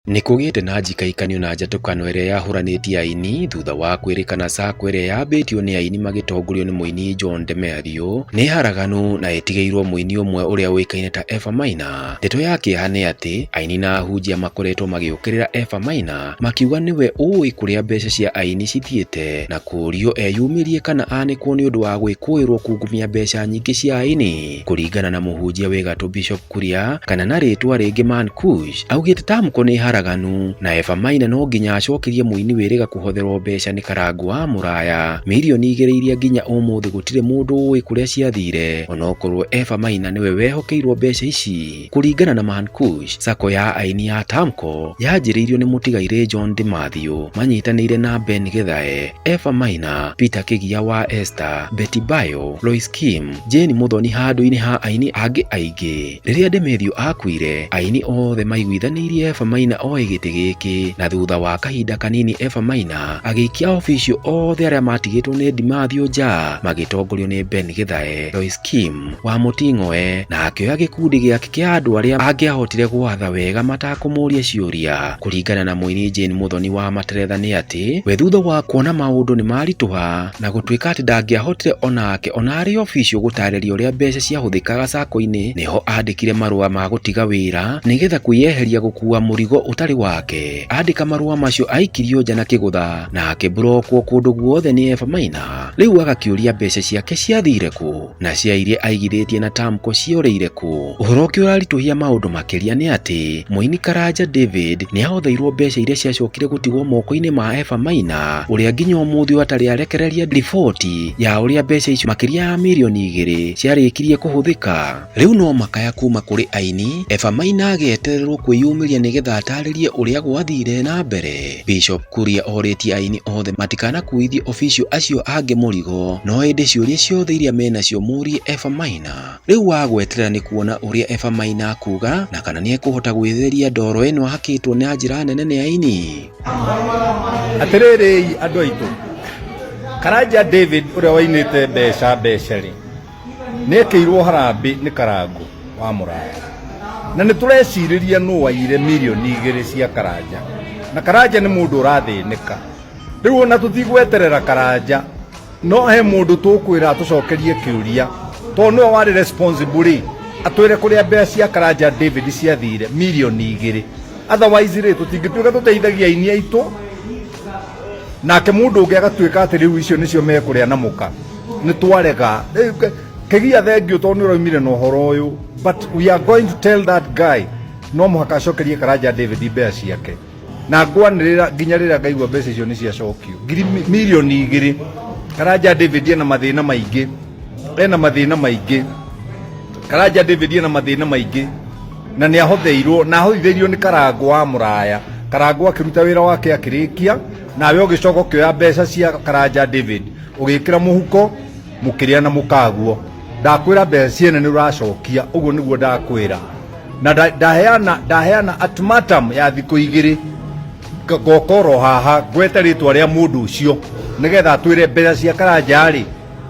Nĩ kũgĩte na njikaikanio na njatũkano ĩrĩa yahũranĩtie aini thutha wa kwĩrĩkana Sacco ĩrĩa yambĩtio nĩ aini magĩtongorio nĩ mũini John Demethew nĩ haraganu na ĩtigĩirwo mũini ũmwe ũrĩa ũĩkaine ta Eva Maina. Ndeto ya kĩeha nĩ atĩ aini na ahunjia makoretwo magĩũkĩrĩra Eva Maina makiuga nĩwe ũĩ kũrĩa mbeca cia aini cithiĩte na kũũrio eyumĩrie kana anĩkwo nĩ ũndũ wa gwĩkũĩrwo kungumia mbeca nyingĩ cia aini. Kũringana na mũhunjia wĩ gatũ Bishop Kuria kana na rĩtwa rĩngĩ Man Kush, augĩte Tamko nĩ haraganu na Eva Maina no nginya acokerie mũini wĩrĩga kũhotherwo mbeca nĩ Karangũ wa Mũraya 2,000,000 iria nginya ũmũthĩ gũtirĩ mũndũ ũĩ kũrĩa ciathire onokorwo Eva Maina nĩwe wehokeirwo mbeca ici. Kũringana na Man Kush, Sacco ya aini ya Tamko yanjĩrĩirio nĩ mũtigairĩ John Dematthew manyitanĩire na Ben Githae, Eva Maina, Peter Kĩgia wa Esther, Betty Bayo, Lois Kim, Jane Muthoni handũ-inĩ ha aini angĩ aingĩ. Rĩrĩa Demetthew akuire, aini othe maiguithanĩirie Eva Maina oe gĩtĩ gĩkĩ na thutha wa kahinda kanini Eva Maina agĩikia official othe arĩa matigĩtwo nĩ Dematthew nja magĩtongorio nĩ Ben Githae, Lois Kim wa Mũting'oe na akĩoya gĩkundi gĩake kĩa andũ arĩa angĩahotire gwatha wega matakũmũria ciũria. Kũringana na mũini Jane Muthoni wa Materetha nĩ atĩ we thutha wa kuona maũndũ nĩ maritũha na gũtuĩka atĩ ndangĩahotire onake ona arĩ official gũtarĩria ũrĩa mbeca ciahũthĩkaga Sacco-inĩ nĩho andĩkire marũa ma gũtiga wĩra nĩgetha kwĩyeheria gũkua mũrigo ũtarĩ wake. Andĩka marũa macio aikirio nja na kĩgũtha na akĩmburokwo kũndũ guothe nĩ Eva Maina. Rĩu agakĩũria mbeca ciake ciathire kũ na cia iria aigithĩtie na Tamko ciorĩire kũ. Ũhoro ũngĩ ũraritũhia maũndũ makĩria nĩ atĩ mũini Karanja David nĩ ahotheirwo mbeca iria ciacokire gũtigwo moko-inĩ ma Eva Maina ũrĩa nginya ũmũthĩ ũyũ atarĩ arekereria riboti ya ũrĩa mbeca icio makĩria ya 2,000,000 ciarĩkirie kũhũthĩka. Rĩu no makaya kuma kũrĩ aini, Eva Maina agetererwo kwĩyumĩria nĩgetha atarĩrie ũrĩa gwathire na mbere. Bishop Kuria orĩtie aini othe matikanakuithie official acio angĩ mũrigo no ĩndĩ ciũria ciothe iria menacio mũrie Eva Maina. Rĩu wa gweterera nĩ kuona ũrĩa Eva Maina akuga na kana nĩ ekũhota gwĩtheria ndoro ĩno ahakĩtwo na njĩra nene nĩ aini. Atĩrĩrĩ andũ aitũ, Karanja David ũrĩa wainĩte mbeca mbeca rĩ, nĩ ekĩirwo harambĩ nĩ Karangũ wa Mũraya, na nĩ tũrecirĩria nũ waire 2,000,000 cia Karanja, na Karanja nĩ mũndũ ũrathĩnĩka. Rĩu ona tũtigweterera Karanja, no he mũndũ tũkwĩra atũcokerie kĩũria, tondũ nĩwe warĩ responsible rĩ, atwĩre kũrĩa mbeca cia Karanja David ciathire 2,000,000. Otherwise rĩ, tũtingĩtuĩka tũteithagia aini aitũ, nake mũndũ ũngĩ agatuĩka atĩ rĩu icio nĩcio mekũrĩa na mũka. Nĩ twarega. Kĩgia thengiũ tondũ nĩ ũraumire na ũhoro ũyũ, but we are going to tell that guy no mũhaka acokerie Karanja David mbeca ciake. Na ngwanĩrĩra nginya rĩrĩa ngaigua mbeca icio nĩ ciacokio. 2,000,000. Karanja David ena mathĩna maingĩ. Ena mathĩna maingĩ. Karanja David ena mathĩna maingĩ. Na nĩ ahotheirwo, na ahothithĩirio nĩ Karangũ wa Mũraya. Karangũ akĩruta wĩra wake akĩrĩkia, nawe ũgĩcoka ũkĩoya mbeca cia Karanja David, ũgĩkĩra mũhuko, mũkĩrĩa na mũkaguo. Ndakwĩra mbeca ciene nĩ ũracokia, ũguo nĩguo ndakwĩra. Na ndaheana ultimatum ya thikũ igĩrĩ, ngoka oro haha ngwete rĩtwa rĩa mũndũ ũcio nĩgetha atwĩre mbeca cia Karanja rĩ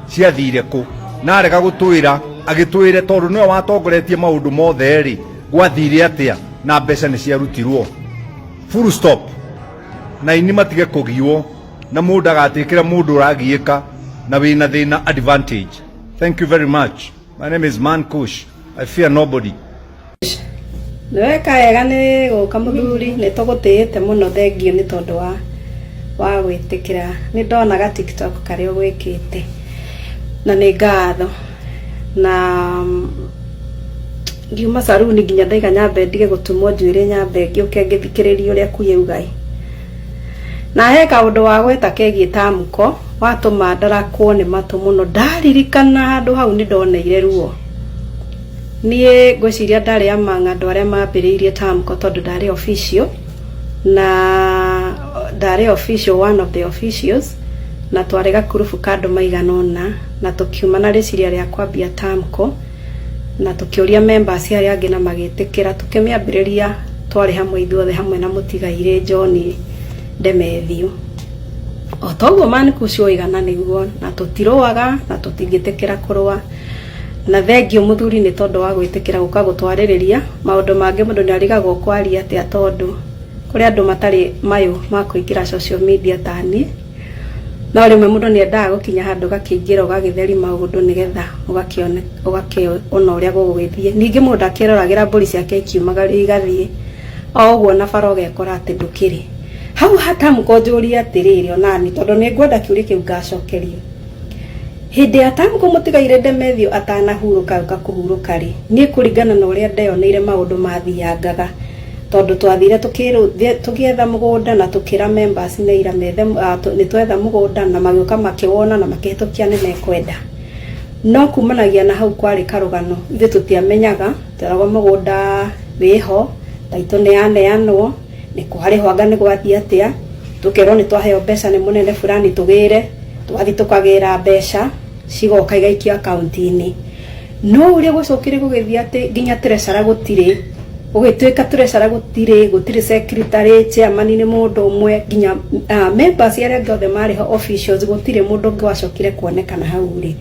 ciathire kũ. Na arega gũtwĩra, agĩtwĩre tondũ nĩwe watongoretie maũndũ mothe rĩ, gwathire atĩa na mbeca nĩ ciarutirwo. Full stop. Na aini matige kũgiwo na mũndũ agatĩkĩra mũndũ ũragiĩka na wĩna thĩna advantage. Thank you very much. My name is Man Kush. I fear nobody. Nĩ weka wega nĩ gũka mũthuri, nĩ tũgũtĩĩte mũno, thengiũ nĩ tondũ wa gwĩtĩkĩra. Nĩ ndonaga TikTok karĩa ũgwĩkĩte na nĩ ngatho. Na ngiuma saruni nginya ndaiga nyambe ndige gũtumwo njuĩrĩ, nyambe ngĩũke ngĩthikĩrĩrie ũrĩa kuya ugai. Na he kaũndũ wa gweta kegiĩ Tamko watũma ndarakwo nĩ matũ mũno, ndaririkana handũ hau nĩ ndoneire ruo. Niĩ ngwĩciria ndarĩ among andũ arĩa mambĩrĩirie Tamko tondũ ndarĩ official, na ndarĩ official, one of the officials, na twarĩ gakurubu ka andũ maigana ũna, na tũkiuma na rĩciria rĩa kwambia Tamko, na tũkĩũria members arĩa angĩ na magĩtĩkĩra, tũkĩmĩambĩrĩria twarĩ hamwe ithuothe hamwe na mũtigairĩ John Demethiũ. O toguo Man Kush oigana nĩguo, na tũtirũaga na tũtingĩtĩkĩra kũrũa. Na thengiũ mũthuri nĩ tondũ wa gwĩtĩkĩra gũka gũtwarĩrĩria maũndũ mangĩ, mũndũ nĩ arigagwo kwaria atĩa tondũ Kũrĩ andũ matarĩ mayũ ma kũingĩra social media ta niĩ, no rĩmwe mũndũ nĩ endaga gũkinya handũ ũgakĩingĩra ũgagĩtheri maũndũ nĩgetha ũgakĩona ũrĩa gũgũgĩthiĩ. Ningĩ mũndũ akĩroragĩra mbũri ciake ikiumagario igathiĩ o ũguo na bara ũgekora atĩ ndũkĩrĩ. Hau hatamũka ũnjũrie atĩrĩrĩ onani tondũ nĩ ngwenda kĩũria kĩu ngacokerio. Hĩndĩ ya Tamko mũtigairĩ Demethiũ atanahurũka agĩũka kũhurũka rĩ, niĩ kũringana na ũrĩa ndeyoneire maũndũ mathiangaga, tondũ twathire tũgĩetha mũgũnda na tũkĩra members nĩ aira methe nĩ twetha mũgũnda na magĩũka makĩwona na makĩhĩtũkia nĩ mekwenda. No kumanagia na hau kwarĩ karũgano, ithuĩ tũtiamenyaga, tweragwo mũgũnda wĩho, taitũ nĩ yaneanwo, nĩ kwarĩhwo anga nĩ gwathiĩ atĩa, tũkerwo nĩ twaheo mbeca nĩ mũnene fulani tũgĩre, tũgathiĩ tũkagĩra mbeca cigoka igaikio akaunti-inĩ. No ũrĩa gwacokire gũgĩthiĩ atĩ nginya treasurer gũtirĩ, gũgĩtuĩka treasurer gũtirĩ, gũtirĩ secretary, chairman nĩ mũndũ ũmwe, nginya members arĩa angĩ othe marĩ ho officials gũtirĩ mũndũ ũngĩ wacokire kuonekana hau rĩ.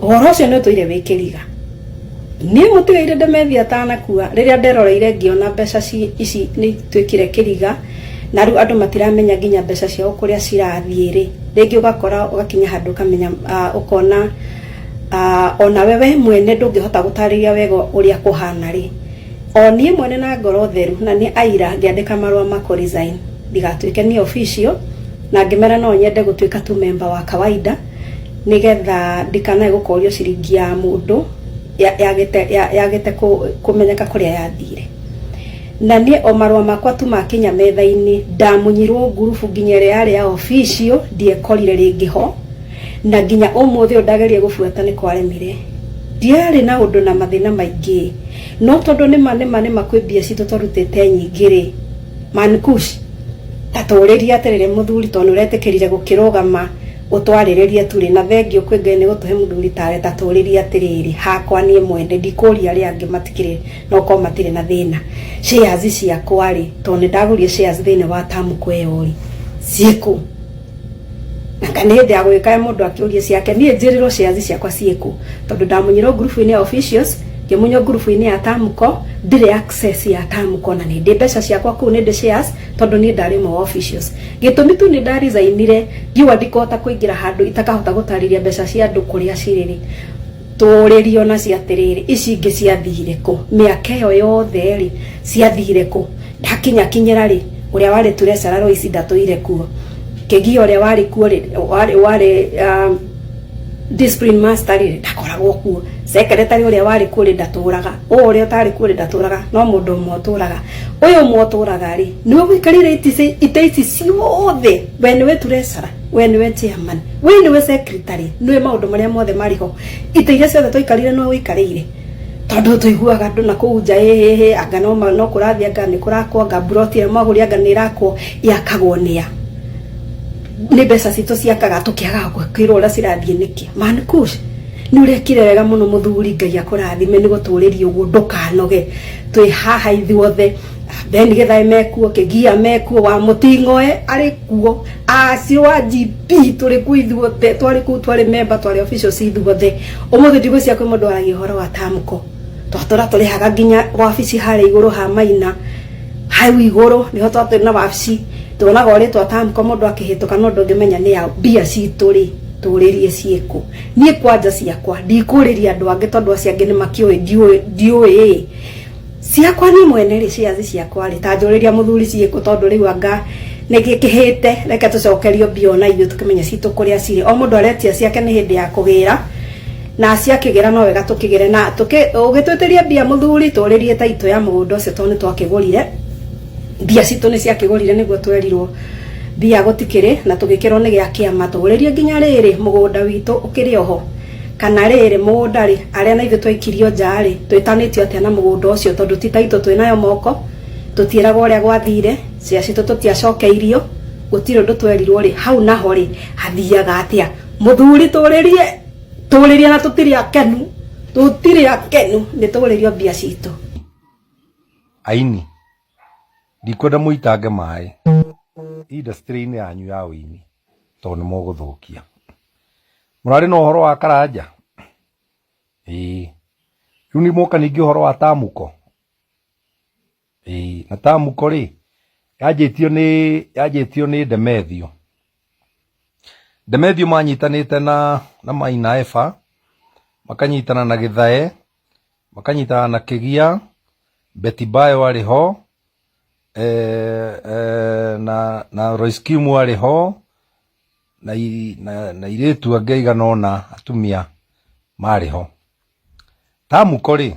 Ũhoro ũcio nĩ ũtũire wĩ kĩriga. Niĩ mũtigairĩ Demethiũ atanakua, rĩrĩa nderoreire ngĩona mbeca ici nĩ ituĩkire kĩriga, na rĩu andũ matiramenya nginya mbeca ciao kũrĩa cirathiĩ rĩ, rĩngĩ ũgakora ũgakinya handũ ũkamenya ũkona onawe we mwene ndũngĩhota gũtarĩria wega ũrĩa kũhana rĩ. O niĩ mwene na ngoro theru na nĩ aira ngĩandĩka marũa ma kũ resign ndigatuĩke niĩ official na ngĩmera no nyende gũtuĩka tu member wa kawaida nĩgetha ndikanae gũkorio ciringi ya mũndũ yagĩte kũmenyeka kũrĩa yathire. Na niĩ o marũa makwa tu makinya metha-inĩ ndamunyirwo ngurubu nginya ĩrĩa yarĩ ya official ndiekorire rĩngĩ ho, na nginya ũmũthĩ ũyũ ndageria gũbuata nĩ kwaremire. Ndiarĩ na ũndũ na mathĩna maingĩ, no tondũ nĩma nĩma nĩma kwĩ mbia citũ twarutĩte nyingĩ rĩ, Man Kush, ta tũrĩrie atĩrĩrĩ mũthuri tondũ nĩ ũretĩkĩrire gũkĩrũgama ũtwarĩrĩrie turĩ na thengiũ kwĩ Ngai nĩ gũtũhe mũthuri tawe, ta tũrĩrie atĩrĩrĩ hakwa niĩ mwene ndikũria arĩa angĩ matikĩrĩ no korwo matirĩ na thĩna. Shares ciakwa rĩ, tondũ nĩ ndagũrire shares thĩinĩ wa Tamko ĩyo rĩ, ciĩkũ? Na kana hĩndĩ ya gũgĩka mũndũ akĩũrie ciake, niĩ njĩrĩrwo shares ciakwa ciĩkũ? Tondũ ndamunyirwo ngurubu-inĩ ya officials, ngĩmunywo ngurubu-inĩ ya Tamko, ndirĩ access ya Tamko na nĩ ndĩ mbeca ciakwa kũu, nĩ ndĩ shares tondũ niĩ ndarĩ ũmwe wa officials. Gĩtũmi tu nĩ ndaresignire ngiuga ndikũhota kũingĩra handũ itakahota gũtarĩria mbeca cia andũ kũrĩa cirĩ rĩ, tũrĩrio nacio atĩrĩrĩ, ici ingĩ ciathire kũ? Mĩaka ĩyo yothe rĩ, ciathire kũ? Ndakinya kinyĩra rĩ, ũrĩa warĩ treasurer Lois ndatũire kuo, Kĩgia ũrĩa warĩ kuo rĩ, warĩ discipline master rĩ, ndakoragwo kuo, secretary ũrĩa warĩ kuo rĩ, ndatũraga, ũyũ ũrĩa ũtarĩ kuo rĩ, ndatũraga, no mũndũ ũmwe ũtũraga. Ũyũ ũmwe ũtũraga rĩ, nĩwe ũikarĩire itĩ ici ciothe, we nĩwe treasurer, we nĩwe chairman, we nĩwe secretary, nĩwe maũndũ marĩa mothe marĩ ho. Itĩ iria ciothe twaikarire nĩwe ũikarĩire. Tondũ tũiguaga andũ na kũu nja ĩhĩhĩ, anga no kũrathiĩ, anga nĩ kũrakwo, anga mburoti ĩrĩa mwagũrire anga nĩ ĩrakwo, yakagwo nĩa? Nĩ mbeca citũ ciakaga tũkĩagaga kwĩrwo ũrĩa cirathiĩ nĩkĩ? Man Kush, nĩ ũrekire wega mũno mũthuri, Ngai akũrathime nĩ gũtũrĩria ũguo, ndũkanoge. Twĩ haha ithuothe, Ben Githae mekuo, Kĩgia mekuo, wa Mũting'oe arĩ kuo, acio wa GP tũrĩ kuo ithuothe, twarĩ kũu, twarĩ member, twarĩ officials ithuothe. Ũmũthĩ ndigwĩciria kwĩ mũndũ waragia ũhoro wa Tamko. Twatũra tũrĩhaga nginya wabici harĩa igũrũ ha Maina, hau igũrũ nĩho twatũrĩ na wabici, tuonaga o rĩtwa Tamko mũndũ akĩhĩtũka no ndũngĩmenya nĩ ya mbia citũ rĩ, tũrĩrie ciĩkũ. Niĩ kwanja ciakwa ndikũrĩria andũ angĩ tondũ acio angĩ nĩ makĩũĩ, ndiũĩ. Ciakwa niĩ mwene rĩ, shares ciakwa rĩ, ta njũrĩria mũthuri ciĩkũ tondũ rĩu anga nĩ gĩkĩhĩte, reke tũcokerio mbia ona ithuĩ tũkĩmenye citũ kũrĩa cirĩ. O mũndũ aretia ciake nĩ hĩndĩ ya kũgĩra, na ciakĩgĩra no wega tũkĩgĩre, na ũgĩtwĩtĩria mbia mũthuri tũrĩrie taitũ ya mũgũnda ũcio tondũ nĩ twakĩgũrire, mbia citũ nĩ ciakĩgũrire nĩguo twerirwo mbia gũtikĩrĩ, na tũgĩkĩrwo nĩ gĩa kĩama, tũgũrĩrie nginya rĩrĩ mũgũnda witũ ũkĩrĩ oho, kana rĩrĩ mũgũnda rĩ, arĩa na ithuĩ twaikirio nja rĩ, twĩtanĩtio atĩa na mũgũnda ũcio tondũ ti taitũ twĩnayo moko, tũtiĩragwo ũrĩa gwathire, cia citũ tũtiacokeirio, gũtirĩ ũndũ twerirwo rĩ, hau naho rĩ, hathiaga atĩa? Mũthuri tũrĩrie, tũrĩrie na tũtirĩ akenu, tũtirĩ akenu, nĩ tũrĩrio mbia citũ. Aini, ndikwenda mũitange maĩ industry-inĩ yanyu ya ũini tondũ nĩ mũgũthũkia. Mũrarĩ na ũhoro wa Karanja? Ĩĩ. Rĩu nĩ moka ningĩ ũhoro wa Tamuko? Ĩĩ. Na Tamuko rĩ, Yanjĩtio nĩ yanjĩtio nĩ Demethio. Demethio manyitanĩte na na Maina Eva, makanyitana na Gĩthae, makanyitana na Kĩgia, Betty Bayo arĩ ho, na na Royce Kimu arĩ ho, na na na airĩtu angĩ aigana ũna atumia marĩ ho. Tamuko rĩ,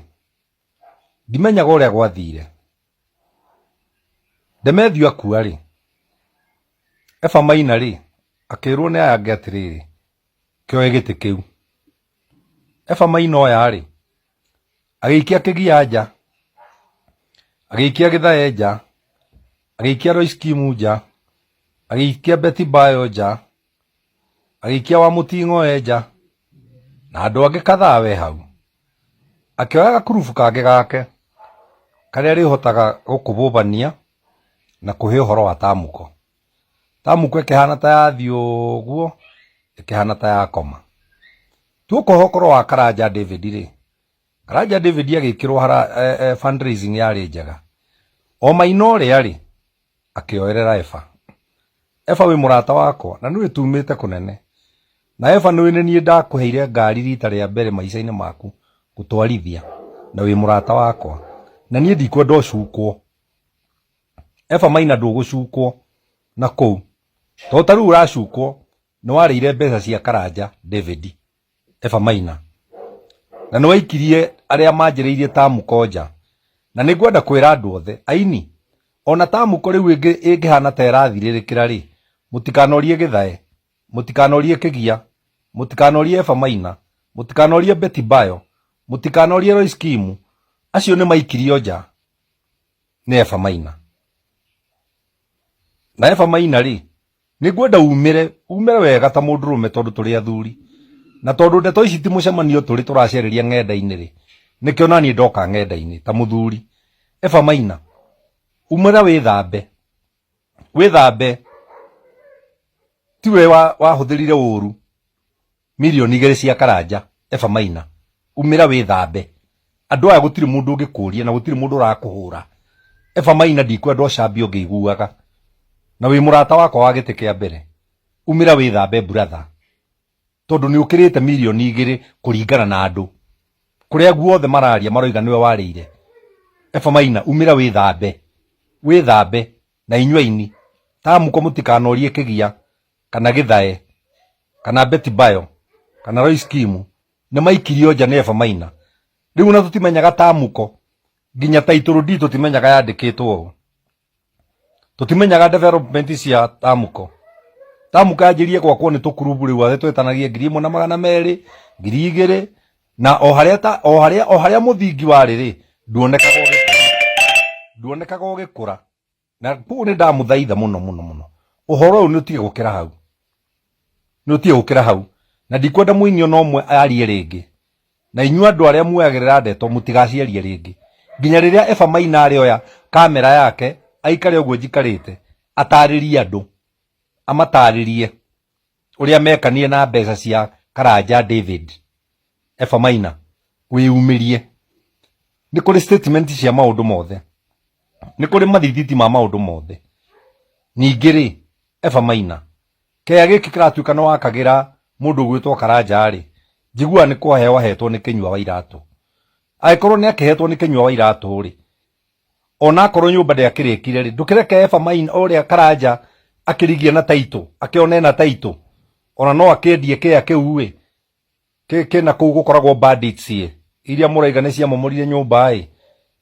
ndimenyaga ũrĩa gwathire. Demethio akua rĩ, Eva Maina rĩ, akĩrwo nĩ aya angĩ atĩrĩrĩ, kĩoe gĩtĩ kĩu. Eva Maina oya rĩ, agĩikia kĩgia nja, agĩikia gĩthae nja, agĩikia Royce Kimu nja, agĩikia Betty Bayo nja, agĩikia Wamũting'oe nja, na andũ angĩ kadhaa we hau. Akĩoya gakurubu kangĩ gake, karĩa arĩhotaga gũkũbũbania na kũhe ũhoro wa tamuko. Tamuko ĩkĩhana ta yathiĩ ũguo, ĩkĩhana ta yakoma. Tuoka ũhoro wa Karanja David rĩ, Karanja David agĩkĩrwo hara fundraising yarĩ njega. O Maina ũrĩa rĩ, akĩoerera Eva. Eva wĩ mũrata wakwa na nĩũĩ tumĩte kũnene. Na Eva nĩũĩ nĩ niĩ ndakũheire ngari rita rĩa mbere maica-inĩ maku gũtwarithia na wĩ mũrata wakwa. Na niĩ ndikwenda ũcukwo. Eva Maina ndũgũcukwo na kũu. Tondũ ta rĩu ũracukwo nĩ warĩire mbeca cia Karanja David. Eva Maina. Na nĩ waikirie arĩa manjĩrĩirie tamuko nja. Na nĩ ngwenda kwĩra andũ othe, aini, ona tamuko rĩu ĩngĩhana ta ĩrathirĩrĩkĩra rĩ, mũtikanorie Gĩthae, mũtikanorie Kĩgia, mũtikanorie Eva Maina, mũtikanorie Betty Bayo, mũtikanorie Royce Kimu, acio nĩ maikirio nja nĩ Eva Maina. Na Eva Maina rĩ, nĩ ngwenda umĩre, umĩre wega ta mũndũrũme tondũ tũrĩ athuri. Na tondũ ndeto ici ti mũcemanio tũrĩ tũracerĩria ng'enda-inĩ rĩ, nĩkĩo naniĩ ndoka ng'enda-inĩ ta mũthuri. Eva Maina, umĩra wĩthambe, wĩthambe, tiwe wahũthĩrire ũru mirioni igĩrĩ cia Karanja. Eva Maina, umĩra wĩthambe. Andũ aya gũtirĩ mũndũ ũngĩkũria na gũtirĩ mũndũ ũrakũhũra. Eva Maina, ndikwenda ũcambio ngĩiguaga. Na wĩ mũrata wakwa wa gĩtĩ kĩa mbere. Umĩra wĩthambe brother. Tondũ nĩ ũkĩrĩte mirioni igĩrĩ kũringana na andũ. Kũrĩa guothe mararia maroiga nĩwe warĩire. Eva Maina, umĩra wĩthambe. Wĩthambe. Na inyuĩ aini, tamuko mũtikanorie Kĩgia kana Gĩthae kana Betty Bayo kana Royce Kimu nĩ maikirio nja nĩ Eva Maina. Rĩu ona tũtimenyaga tamuko nginya title deed tũtimenyaga yandĩkĩtwo ũũ. Tũtimenyaga development cia tamuko. Tamuko yanjirie gwakwo nĩ tũkurubu rĩu atĩ twetanagia 1200, 2000 na o harĩa ta o harĩa o harĩa mũthingi warĩ rĩ nduonekaga ũgĩkũra. Nduonekaga ũgĩkũra. Na koguo nĩ ndamũthaitha mũno mũno mũno. Ũhoro ũyũ nĩ ũtige gũkĩra hau. Nĩ ũtige gũkĩra hau. Na ndikwenda mũini ona ũmwe arie rĩngĩ. Na inyuĩ andũ arĩa muoyagĩrĩra ndeto mũtigaciarie rĩngĩ. Nginya rĩrĩa Eva Maina arĩoya kamera yake aikare ũguo njikarĩte atarĩrie andũ, amatarĩrie ũrĩa mekanire na mbeca cia Karanja David. Eva Maina, wĩyumĩrie. Nĩ kũrĩ statement cia maũndũ mothe. Nĩ kũrĩ mathithiti ma maũndũ mothe. Ningĩ rĩ, Eva Maina, kĩea gĩkĩ kĩratuĩka nĩ wakagĩra mũndũ ũgwĩtwo Karanja rĩ, njiguaga nĩ kũheo ahetwo nĩ Kĩnyua wa Iratũ. Angĩkorwo nĩ akĩhetwo nĩ Kĩnyua wa Iratũ rĩ, ona akorwo nyũmba ndĩakĩrĩkire rĩ, ndũkĩreke Eva Maina ũrĩa Karanja akĩrigia na taitũ, akĩone na taitũ, ona no akĩendie kĩea kĩu ĩ, kĩna kũu gũkoragwo bandits ĩ, iria mũraiga nĩ ciamomorire nyũmba ĩ,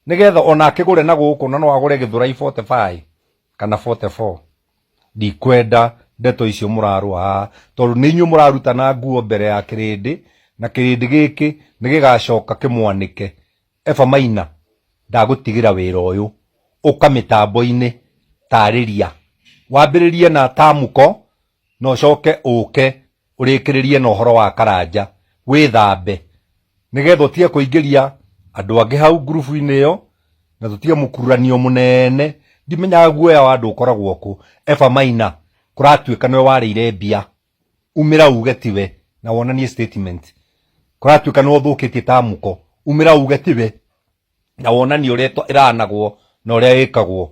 nĩgetha ona akĩgũre na gũkũ na no agũre Gĩthũrai 45 kana 44. Ndikwenda ndeto icio mũrarũa haha tondũ nĩ inyuĩ mũrarutana nguo mbere ya kĩrĩndĩ na kĩrĩndĩ gĩkĩ nĩ gĩgacoka kĩmwanĩke. Eva Maina, ndagũtigĩra wĩra ũyũ, ũka mĩtambo-inĩ, tarĩria. Wambĩrĩrie na tamuko na ũcoke ũke ũrĩkĩrĩrie na ũhoro wa Karanja, wĩthambe nĩgetha ũtige kũingĩria andũ angĩ hau ngurubu-inĩ ĩyo na tũtige mũkururanio mũnene. Ndimenyaga guoya wa andũ ũkoragwo kũ. Eva Maina, kũratuĩka nĩwe warĩire mbia. Umĩra uge tiwe na wonanie statement. Kũratuĩka nĩwe ũthũkĩtie tamuko. Umĩra uge tiwe na wonanie ũrĩa ĩranagwo na ũrĩa ĩkagwo.